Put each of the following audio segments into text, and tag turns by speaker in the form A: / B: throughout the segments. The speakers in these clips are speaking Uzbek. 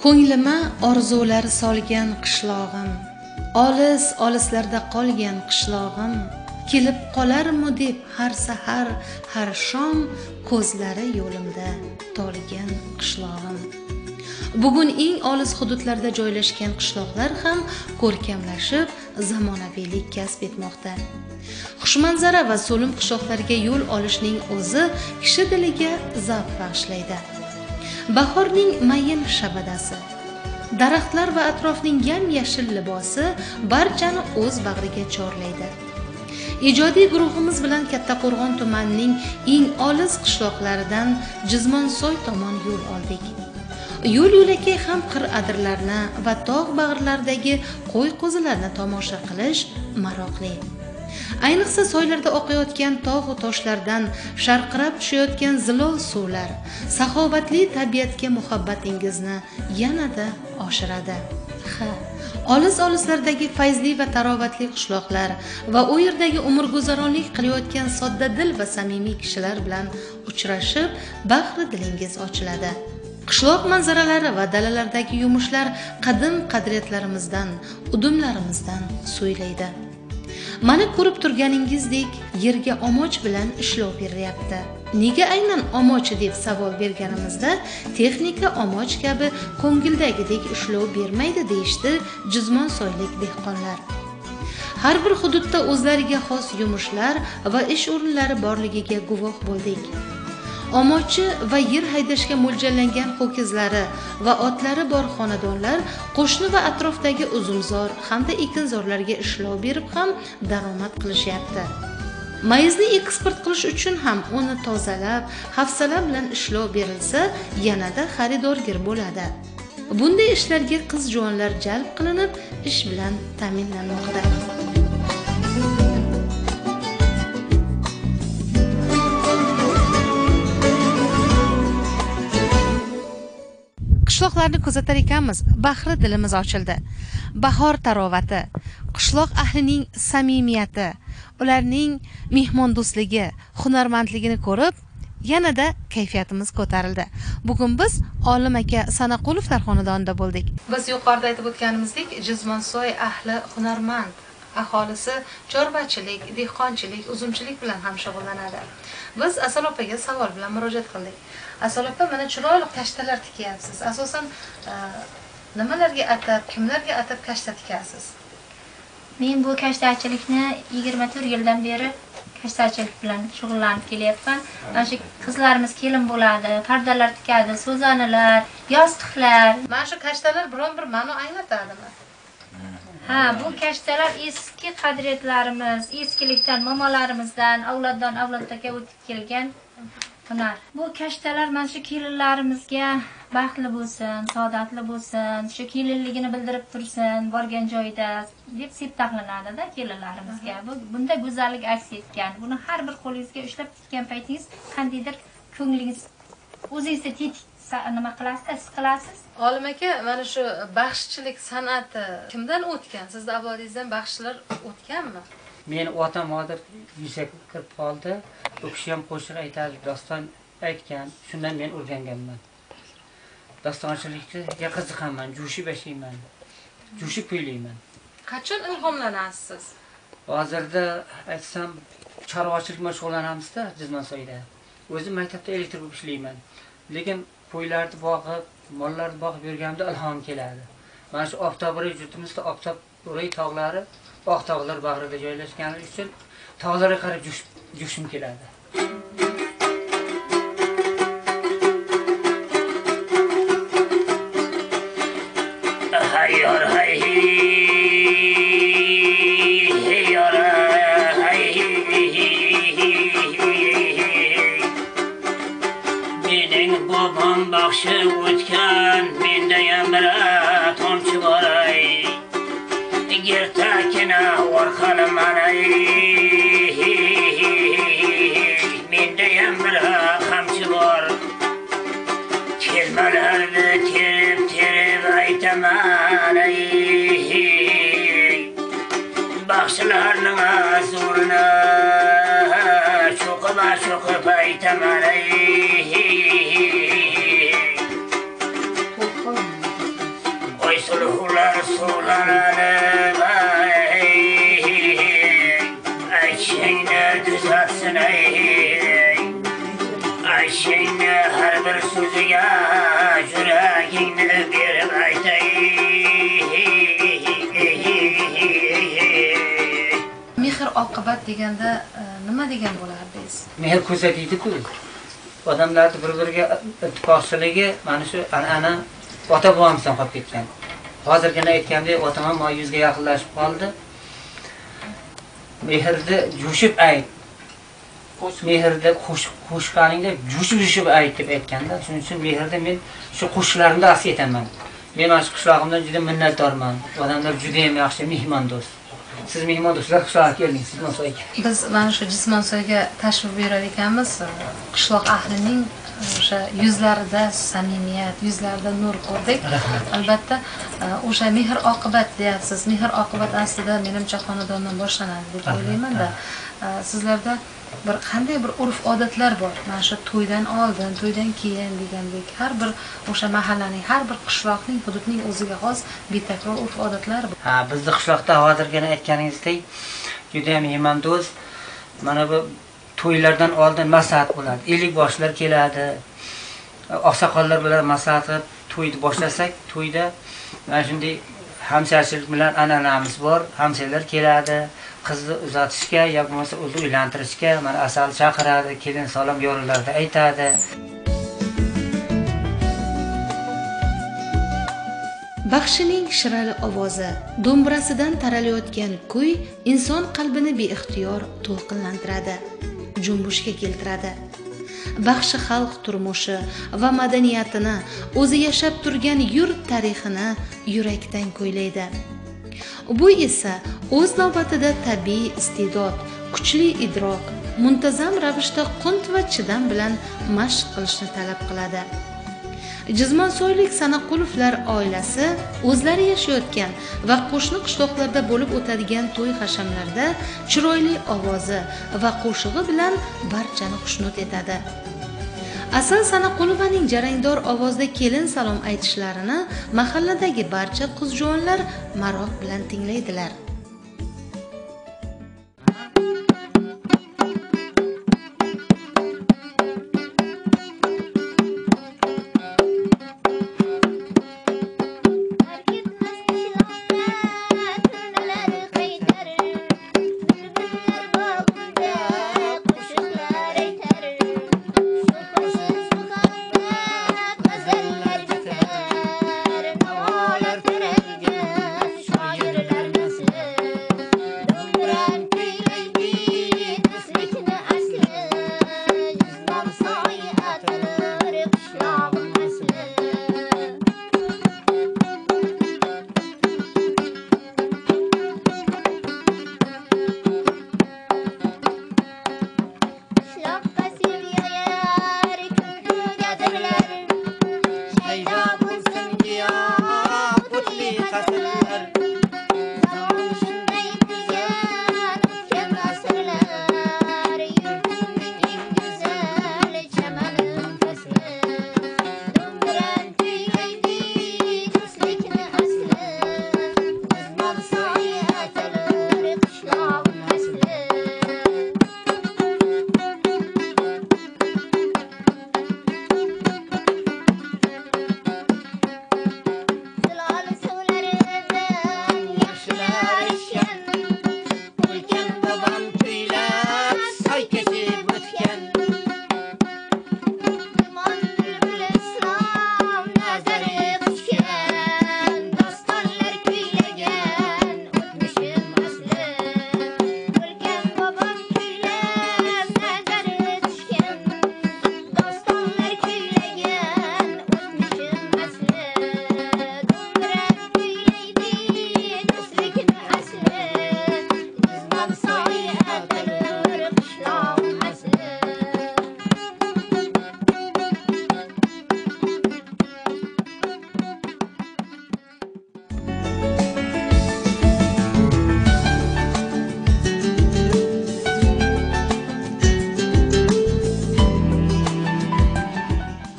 A: Ko'nglima orzular solgan qishlog'im, olis olislarda qolgan qishlog'im, kelib qolarmi deb har sahar, har shom ko'zlari yo'limda tolgan qishlog'im. Bugun eng olis hududlarda joylashgan qishloqlar ham ko'rkamlashib, zamonaviylik kasb etmoqda. Xushmanzara va so'lim qishloqlarga yo'l olishning o'zi kishi diliga zavq bag'ishlaydi. Bahorning mayin shabadasi, daraxtlar va atrofning yam-yashil libosi barchani o'z bag'riga chorlaydi. Ijodiy guruhimiz bilan Kattaqo'rg'on tumanining eng olis qishloqlaridan Jizmonsoy tomon yo'l oldik. Yo'l yo'lakay ham qir-adirlarni va tog' bag'irlaridagi qo'y-qo'zilarni tomosha qilish maroqli. Ayniqsa soylarda oqayotgan tog' va toshlardan sharqirab tushayotgan zilol suvlar saxovatli tabiatga muhabbatingizni yanada oshiradi. Ha, olis-olislardagi fayzli va tarovatli qishloqlar va u yerdagi umrguzaronlik qilayotgan soddadil va samimiy kishilar bilan uchrashib, bahri dilingiz ochiladi. Qishloq manzaralari va dalalardagi yumushlar qadim qadriyatlarimizdan, udumlarimizdan so'ylaydi. Mana ko'rib turganingizdek, yerga omoch bilan ishlov berilyapti. Nega aynan omoch deb savol berganimizda, texnika omoch kabi ko'ngildagidek ishlov bermaydi deyishdi jizmonsoylik dehqonlar. Har bir hududda o'zlariga xos yumushlar va ish o'rinlari borligiga guvoh bo'ldik. Omochi va yer haydashga mo'ljallangan ho'kizlari va otlari bor xonadonlar qo'shni va atrofdagi uzumzor hamda ekinzorlarga ishlov berib ham daromad qilishyapti. Mayizni eksport qilish uchun ham uni tozalab, hafsala bilan ishlov berilsa, yanada xaridorgir bo'ladi. Bunday ishlarga qiz juvonlar jalb qilinib, ish bilan ta'minlanmoqda. Qishloqlarni kuzatar ekanmiz, bahri dilimiz ochildi. Bahor tarovati, qishloq ahlining samimiyati, ularning mehmondo'stligi, hunarmandligini ko'rib, yanada kayfiyatimiz ko'tarildi. Bugun biz Olim aka Sanaqulov xonadonida bo'ldik. Biz yuqorida aytib o'tganimizdek, Jizmonsoy ahli hunarmand, aholisi chorvachilik, dehqonchilik, uzumchilik bilan ham shug'ullanadi. Biz Asal opaga savol bilan murojaat qildik. Asal opa, mana chiroyli kashtalar tikyapsiz. Asosan nimalarga atab, kimlarga atab kashta tikasiz?
B: Men bu kashtachilikni 24 yildan beri kashtachilik bilan shug'ullanib kelyapman. Mana shu qizlarimiz kelin bo'ladi, pardalar tikadi, so'zanilar, yostiqlar.
A: Mana shu kashtalar biron bir ma'no anglatadimi?
B: Ha, bu kashtalar eski qadriyatlarimiz, eskilikdan, momolarimizdan, avloddan avlodga o'tib kelgan hunar. Bu kashtalar mana shu kelinlarimizga baxtli bo'lsin, saodatli bo'lsin, shu kelinligini bildirib tursin, borgan joyida deb septaqlanadi-da kelinlarimizga. Bu bunda go'zallik aks etgan. Buni har bir qo'lingizga ushlab tutgan paytingiz qandaydir ko'nglingiz o'zingizda tetik nima qilasiz, his qilasiz.
A: Olim aka, mana shu baxshichilik san'ati kimdan o'tgan? Sizni avlodingizdan baxshilar o'tganmi?
C: Men otam hozir yuzga kirib qoldi. U kishi ham qo'shiq aytadi, doston aytgan. Shundan men o'rganganman. Dostonchilikka qiziqaman, jo'shib yashayman. Jo'shib kuylayman.
A: Qachon ilhomlanasiz?
C: Hozirda aytsam, chorvachilik bilan shug'ullanamiz-da Jizmonsoyda. O'zim maktabda elektr bo'lib ishlayman. Lekin qo'ylarni boqib, mollarni boqib yurganimda ilhom keladi. Mana shu Oftobroy yurtimizda Oftobroy tog'lari oq tog'lar bag'rida joylashgani uchun tog'larga qarab jo'shim keladi.
D: Hayyor hay hayyor hay mening bobom baxshi o'tgan, menda ham bir tomchi boray. Gertakina orqalimanay, menda ham bir qamchi bor. Termalarni terib terib aytaman, baxshilarning zo'rini cho'qib cho'qib aytaman. Ishingni tuzatsin ey. Ayshingni har bir so'ziga yuragingni berib aytay.
A: Mehr oqibat deganda nima degan bo'lardingiz?
C: Mehr ko'rsatiydi-ku. Odamlarni bir-biriga ittifoqchiligi mana shu an'ana ota-bobomizdan qolib ketgan. Hozirgina aytgandek, otam ham 100 ga yaqinlashib qoldi. Mehrni jo'shib ayt. Mehrni qo'shganingda jo'shib ayt deb aytganda, shuning uchun mehrni men shu qo'shiqlarimda aks etaman. Men mana shu qishlog'imdan juda minnatdorman. Odamlar juda ham yaxshi, mehmondo'st. Siz mehmondo'stlar qishlog'iga keldingiz, Jizmonsoyga.
A: Biz mana shu Jizmonsoyga tashrif buyurar ekanmiz, qishloq ahlining o'sha yuzlarida samimiyat, yuzlarida nur ko'rdik. Albatta, o'sha mehr oqibat deyapsiz. Mehr oqibat aslida menimcha xonadondan boshlanadi deb o'ylayman-da. Sizlarda bir qanday bir urf-odatlar bor? Mana shu to'ydan oldin, to'ydan keyin degandek, har bir o'sha mahallaning, har bir qishloqning, hududning o'ziga xos betakror urf-odatlar bor.
C: Ha, bizni qishloqda hozirgina aytganingizdek juda ham mehmondo'st. Mana bu to'ylardan oldin maslahat bo'ladi. Ellikboshlar keladi. Oqsoqollar bilan maslahat qilib to'yni boshlasak, to'yda mana shunday hamshashilik bilan an'anamiz bor. Hamshalar keladi, qizni uzatishga yo bo'lmasa o'zi uylantirishga mana asal chaqiradi, kelin salom yo'llarda aytadi.
A: Baxshining shirali ovozi, do'mbrasidan taralayotgan kuy inson qalbini beixtiyor to'lqinlantiradi, junbushga keltiradi. Baxshi xalq turmushi va madaniyatini, o'zi yashab turgan yurt tarixini yurakdan kuylaydi. Bu esa o'z navbatida tabiiy iste'dod, kuchli idrok, muntazam ravishda qunt va chidam bilan mashq qilishni talab qiladi. Jizmonsoylik Sanaqulovlar oilasi o'zlari yashayotgan va qo'shni qishloqlarda bo'lib o'tadigan to'y hashamlarda chiroyli ovozi va qo'shig'i bilan barchani xushnud etadi. Asal Sanaqulovaning jarangdor ovozda kelin salom aytishlarini mahalladagi barcha qiz-juvonlar maroq bilan tinglaydilar.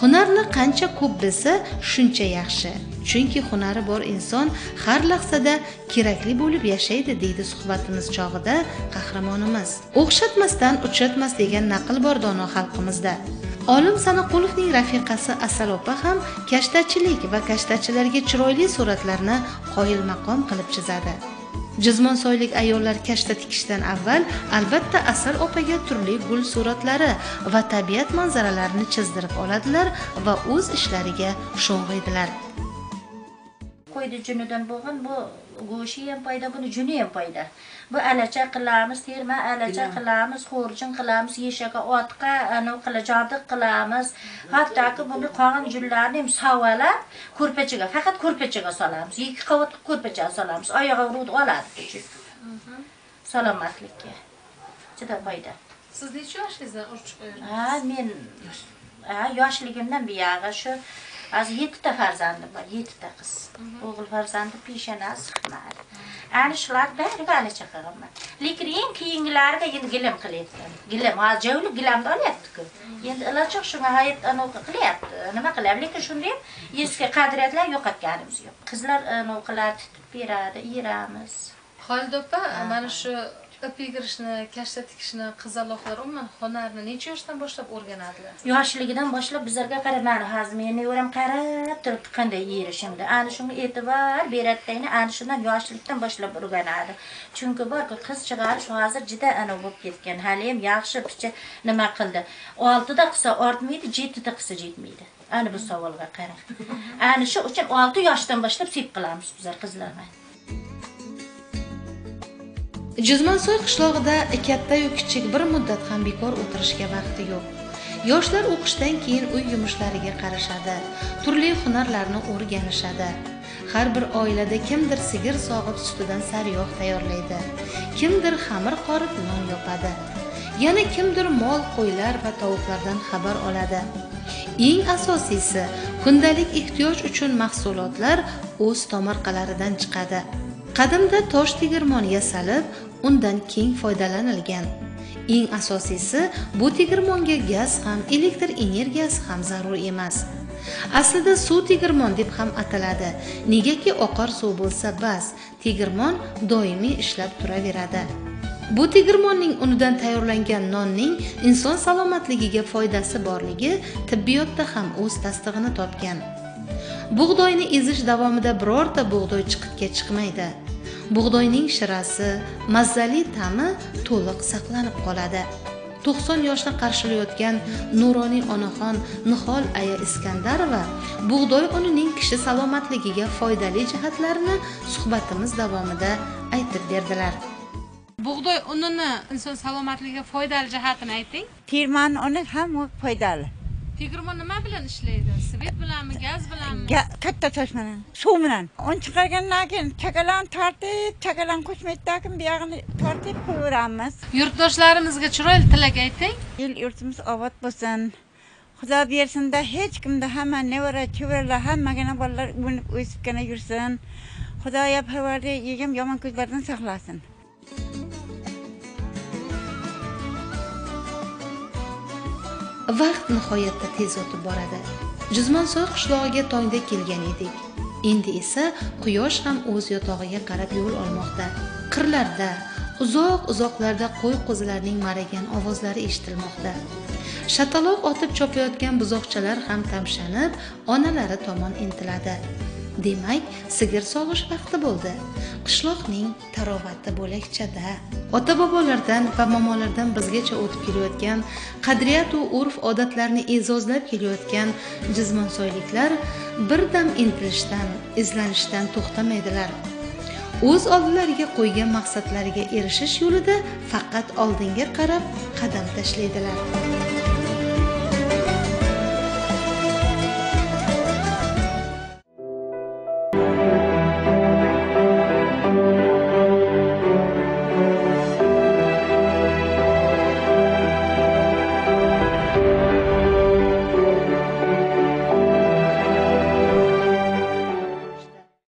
A: Hunarni qancha ko'p bilsa, shuncha yaxshi. Chunki hunari bor inson har lahzada kerakli bo'lib yashaydi, deydi suhbatimiz chog'ida qahramonimiz. O'xshatmasdan uchratmas degan naql bor dono xalqimizda. Olim Sanoqulovning rafiqasi Asal opa ham kashtachilik va kashtachilarga chiroyli suratlarni qoyilmaqom qilib chizadi. Jizmonsoylik ayollar kashta tikishdan avval albatta Asal opaga turli gul suratlari va tabiat manzaralarini chizdirib oladilar va o'z ishlariga sho'ng'iydilar.
E: Qo'ydi junidan bo'lgan bu go'shi ham foyda, buni juni ham foyda. Bu alacha qilamiz, terma alacha qilamiz, xo'rjin qilamiz, yeshaka otqa anavi qilajodiq qilamiz. Hattoki buni qolgan junlarni ham savalab ko'rpachaga, faqat ko'rpachaga solamiz. 2 qavat ko'rpachaga solamiz. Oyog'i urib oladi. Salomatlikka. Juda foyda.
A: Siz necha yoshingizdan urchib qo'yardingiz?
E: Ha, men yoshligimdan buyog'i shu hozir 7 ta farzandim bor, 7 ta qiz. O'g'il farzandi peshonasi chiqmadi. Ana shular bariga alacha qilganman. Lekin eng keyingilariga endi gilam qilyapman. Gilam, hozir javli gilamni olyapti-ku. Endi iloji shunga hayot anaqa qilyapti. Nima qilyapti? Lekin shunda ham eski qadriyatlar yo'qotganimiz yo'q. Qizlar anaqa qiladi, tutib beradi, yeramiz.
A: Xolida opa, mana shu ip egirishni, kashta tikishni qizaloqlar umuman hunarni necha yoshdan boshlab o'rganadilar?
E: Yoshligidan boshlab bizlarga qarab, mana hozir meni o'ram qarab turibdi qanday yerishimda. Ana shunga e'tibor beradida, ana shundan yoshlikdan boshlab o'rganadi. Chunki borku qiz chiqarish hozir juda ana bo'lib ketgan. Hali ham yaxshi picha nima qildi. 6 da qilsa ortmaydi, 7 da qilsa yetmaydi. Ana bu savolga qarang. Ana shu uchun 6 yoshdan boshlab sep qilamiz bizlar qizlarni.
A: Jizmonsoy qishlog'ida katta-yu kichik bir muddat ham bekor o'tirishga vaqti yo'q. Yoshlar o'qishdan keyin uy yumushlariga qarashadi, turli hunarlarni o'rganishadi. Har bir oilada kimdir sigir sog'ib sutidan sariyog' tayyorlaydi, kimdir xamir qorib non yopadi, yana kimdir mol, qo'ylar va tovuqlardan xabar oladi. Eng asosiysi, kundalik ehtiyoj uchun mahsulotlar o'z tomorqalaridan chiqadi. Qadimda tosh tegirmon yasalib, undan keng foydalanilgan. Eng asosiysi, bu tegirmonga gaz ham, elektr energiyasi ham zarur emas. Aslida suv tegirmon deb ham ataladi. Negaki oqar suv bo'lsa bas, tegirmon doimiy ishlab turaveradi. Bu tegirmonning unidan tayyorlangan nonning inson salomatligiga foydasi borligi tibbiyotda ham o'z tasdig'ini topgan. Bug'doyni ezish davomida birorta bug'doy chiqitga chiqmaydi. Bug'doyning shirasi, mazali ta'mi to'liq saqlanib qoladi. 90 yoshni qarshilayotgan nuroniy onaxon Nihol aya Iskandarova bug'doy unining kishi salomatligiga foydali jihatlarini suhbatimiz davomida aytib berdilar. Bug'doy unini inson salomatligiga foydali jihatini ayting.
F: Tegirmon uni ham foydali.
A: Tegirmon nima bilan ishlaydi? Svet bilanmi, gaz bilanmi?
F: Katta tosh bilan, suv bilan. Un chiqargandan keyin chakalan tortib, chakalan qo'shmaydi, keyin bu yog'ini tortib qo'yaveramiz.
A: Yurtdoshlarimizga chiroyli tilak ayting.
F: El yurtimiz obod bo'lsin. Xudo bersin-da hech kimda hamma nevara, chevaralar hammagina bolalar o'nib o'sibgina yursin. Xudoyo parvardi yegim yomon ko'zlardan saqlasin.
A: Vaqt nihoyatda tez o'tib boradi. Jizmonsoy qishlog'iga tongda kelgan edik. Endi esa quyosh ham o'z yotog'iga qarab yo'l olmoqda. Qirlarda, uzoq-uzoqlarda qo'y-qo'zilarning maragan ovozlari eshitilmoqda. Shataloq otib chopayotgan buzoqchalar ham tamshanib, onalari tomon intiladi. Demak, sigir sog'ish vaqti bo'ldi. Qishloqning tarovati bo'lakchada. Ota-bobolardan va momolardan bizgacha o'tib kelayotgan qadriyat va urf-odatlarni e'zozlab kelayotgan jizmonsoyliklar birdam intilishdan, izlanishdan to'xtamaydilar. O'z oldilariga qo'ygan maqsadlariga erishish yo'lida faqat oldinga qarab qadam tashlaydilar.